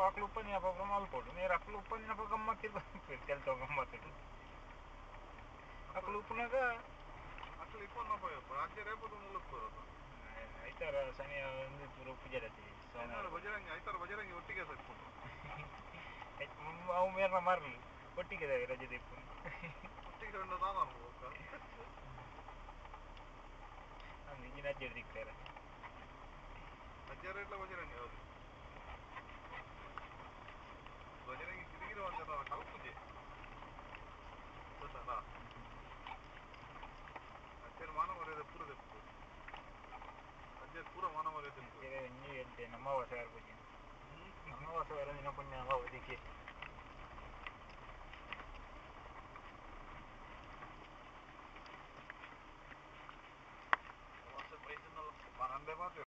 ಅಕ್ಲು ಉಪ್ಪಂದಿನ ಪೂರ ಮಲ್ಪೊಡು ಮೇರ್ ಅಕ್ಲು ಉಪ್ಪಂದಿನಪ ಗಮ್ಮತ್ ತೆಲ್ತ ಗಮ್ಮತ್ ಅಕ್ಲು ಉಪ್ಪುನಗ. ಅಕ್ಲು ಇಪ್ಪೊಂದಪ್ಪ ಅಜ್ಜೆ ರೇಪದ ಮುಲ್ಲುಪ್ಪು. ಐತಾರ ಶನಿ ಒಂದು ಪೂರ ಉಪ್ಪುಜರತಿ. ಸೋಮವಾರ ಬಜರಂಗಿ, ಐತಾರ ಬಜರಂಗಿ ಒಟ್ಟಿಗೆ ಇಪ್ಪುಂಡು. ಅವು ಮೇರ್ನ ಮರ್ಲು ಒಟ್ಟಿಗೆ ರಜೆ ದೆಪ್ಪುನು. ಒಟ್ಟಿಗೆ ಉಂಡು ದಾದ ಅನ್ಬೋದು. ಅಂದು ಇಂಜಿನ ಅಜ್ಜೆರ್ ದಿಕ್ತಾರೆ. ಅಜ್ಜೆರ್ ಬಜರಂಗಿ ಹೌದು. ಬಜರಂಗಿ ಗಿರಿಗಿರಿ ಒಂಜರ ಕಲ್ಪುಜೆ ಗೊತ್ತಲ್ಲ. ಅಜ್ಜೆರ್ ಮಾನ ಮರ್ಯಾದೆ ಪೂರ ದೆಪ್ಪು. ಅಜ್ಜೆರ್ ಪೂರ ಮಾನ ಮರ್ಯಾದೆ ದೆಪ್ಪು. ಒಂಜಿ ಎಡ್ಡೆ ನಮ್ಮ ವಾಸ ಪೂಜೆ, ನಮ್ಮ ವಾಸ ದಿನ ಪುಣ್ಯ ಅವಧಿಗೆ.